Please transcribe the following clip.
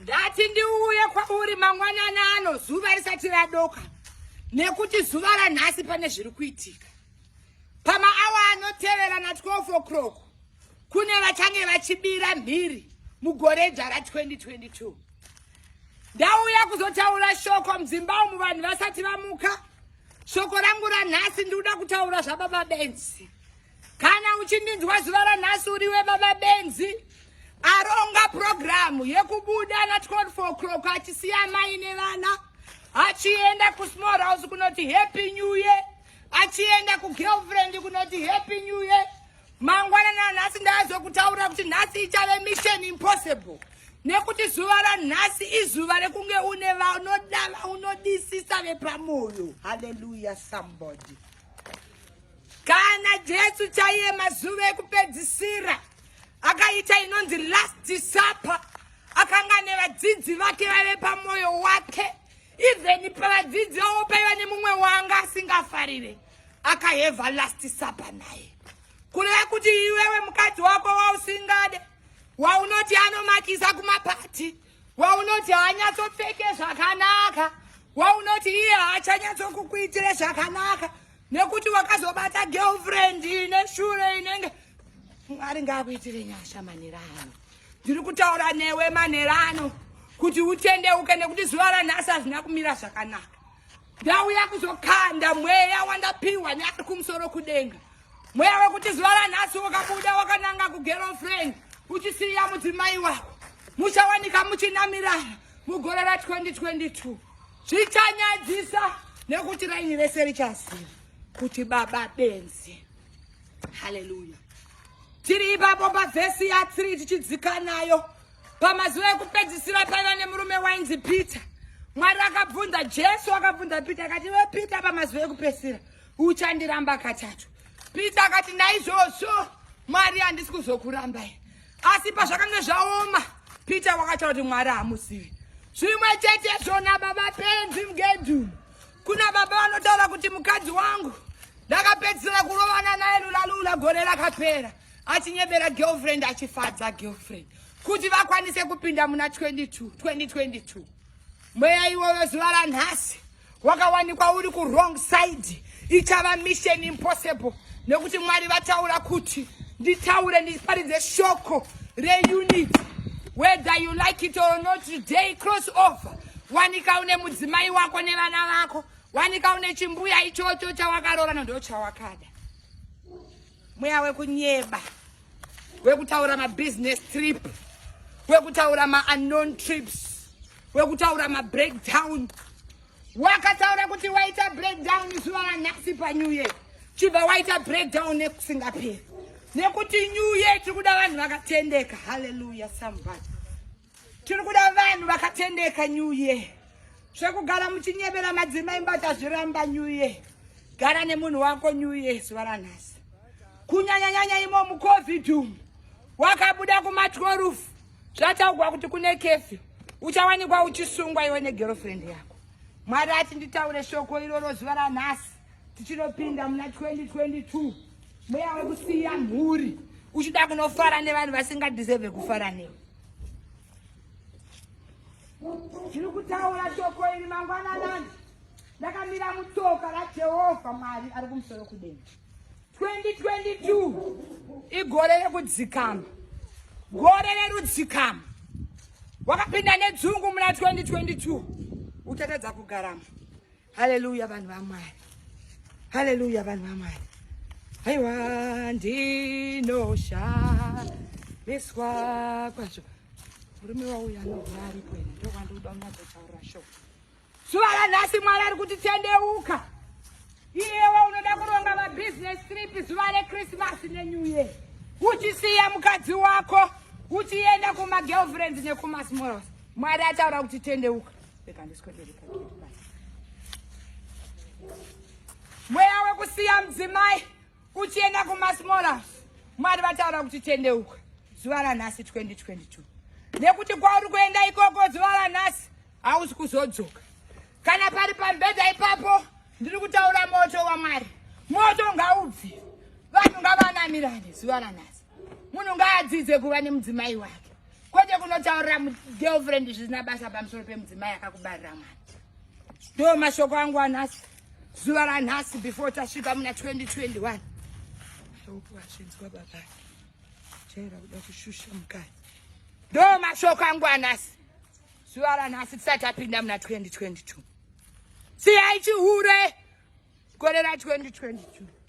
Ndati ndiuye kwauri mangwanani ano zuva risati radoka nekuti zuva ranhasi pane zviri kuitika. Pamaawa anotevera na 12 o'clock kune vachange vachibira mhiri mugore dzva ra 2022. Ndauya kuzotaura shoko mudzimba umu vanhu vasati vamuka. Shoko rangu ranhasi ndikuda kutaura zvababa benzi. Kana uchindinzwa zuva ranhasi uriwe baba benzi aronga purogiramu yekubuda na 12 o'clock achisiya mai nevana achienda kusmall house kunoti happy new year achienda kugirlfriend kunoti happy new year mangwana nanhasi ndazokutaura kuti nhasi ichave mission impossible nekuti zuva ranhasi izuva rekunge une vanoda vaunodisisa vepamoyo haleluya somebody Kana Jesu chaiye mazuva ekupedzisira akaita inonzi last supper, akanga nevadzidzi vake vaive pamwoyo wake. Even pavadzidzi vavo paiva nemumwe wanga asingafarire, akaheva last supper naye. Kureva kuti iwewe mukadzi wako wausingade, waunoti anomakisa kumapati, waunoti haanyatsopfeke zvakanaka, waunoti iye haachanyatsokukuitire zvakanaka nekuti wakazobata girlfriend ine shure inenge Mwari ngaakuitire nyasha manherano. Ndiri kutaura newe manherano kuti utendeuke nekuti zuva ranhasi hazvina kumira zvakanaka. Ndauya kuzokanda mweya wandapiwa neari kumusoro kudenga. Mweya wekuti zuva ranhasi wakabuda wakananga kugirlfriend uchisiya mudzimai wako. Muchawanika muchinamirana mugore ra 2022. Zvichanyadzisa nekuti raini rese richaziva kuti baba benzi. Haleluya. Tiri ipapo pavhesi ya 3 tichidzika nayo. Pamazuva ekupedzisira paiva nemurume wainzi Peter. Mwari akabvunza Jesu akabvunza Peter akati iwe Peter pamazuva ekupedzisira uchandiramba katatu. Peter akati naizvozvo Mwari handisi kuzokurambai. Asi pazvakange zvaoma Peter wakataura kuti Mwari hamuzivi. Zvimwe chetezvo nababa penzi mugedhu. Kuna baba vanotaura kuti mukadzi wangu ndakapedzisira kurovana naye lulalula gore rakapera achinyebera girlfriend achifadza girlfriend kuti vakwanise kupinda muna 22 2022 mweya iwoyo zuva ranhasi wakawanikwa uri kuwrong side ichava mission impossible nekuti mwari vataura kuti nditaure ndiparidze shoko reunity whether you like it or not today cross over wanika une mudzimai wako nevana vako wanika une chimbuya ichocho chawakaroorana ndo chawakada mweya wekunyeba wekutaura mabusiness trip wekutaura maunknown trips wekutaura mabreakdown wakataura kuti waita breakdown zuva ranhasi panew year chibva waita breakdown nekusingaperi nekuti new year tiri kuda vanhu vakatendeka haleluya somebody tiri kuda vanhu vakatendeka new year zvekugara muchinyebera madzimai mbatazviramba new year gara nemunhu wako new year zuva ranhasi kunyanyanyanya imo mucovid umu wakabuda kumatworufu zvataugwa kuti kune kefi uchawanikwa uchisungwa iwe negirlfriend yako mwari ati nditaure shoko iroro zuva ranhasi tichinopinda muna 2022 mweya wekusiya mhuri uchida kunofara nevanhu vasingadeserve kufara newe ndiri kutaura shoko iri mangwananani ndakamira mutsoka rajehovha mwari ari kumusoro kudenga 2022 igore rekudzikama gore rerudzikama wakapinda nedzungu muna 2022 uchatadza kugarama haleluya vanhu vamwari haleluya vanhu vamwari aiwa ndinoshamiswa kwazvo murume wauya anobva aripo here ndokwandikuda kunyatsotaurira shoko Zuva ranhasi Mwari ari kuti tendeuka. Iyewe unoda kuronga mabusiness trip zuva rechristmas nenew year uchisiya mukadzi wako uchienda kumagirlfriends nekumasmorals. Mwari ataura kuti tendeuka. Rega ndiswedere pagate paya. Mweya wekusiya mudzimai uchienda kumasmorals. Mwari vataura kuti tendeuka zuva ranhasi 2022 nekuti kwauri kuenda ikoko zuva ranhasi hausi kuzodzoka kana pari pambedha ipapo ndiri kutaura moto wamwari moto ngaubvi vanhu ngavanamirane zuva ranhasi munhu ngaadzidze kuva nemudzimai wake Kwete kunotaurira girlfriend zvisina basa pamusoro pemudzimai akakubarira mwana. Ndo mashoko angu anhasi, zuva ranhasi, before tasvika muna 2021. Hope wazvinzwa baba. Chaira kuda kushusha mukadzi. Ndo mashoko angu anhasi, zuva ranhasi, tisati tapinda muna 2022. Siyai chihure gore ra2022.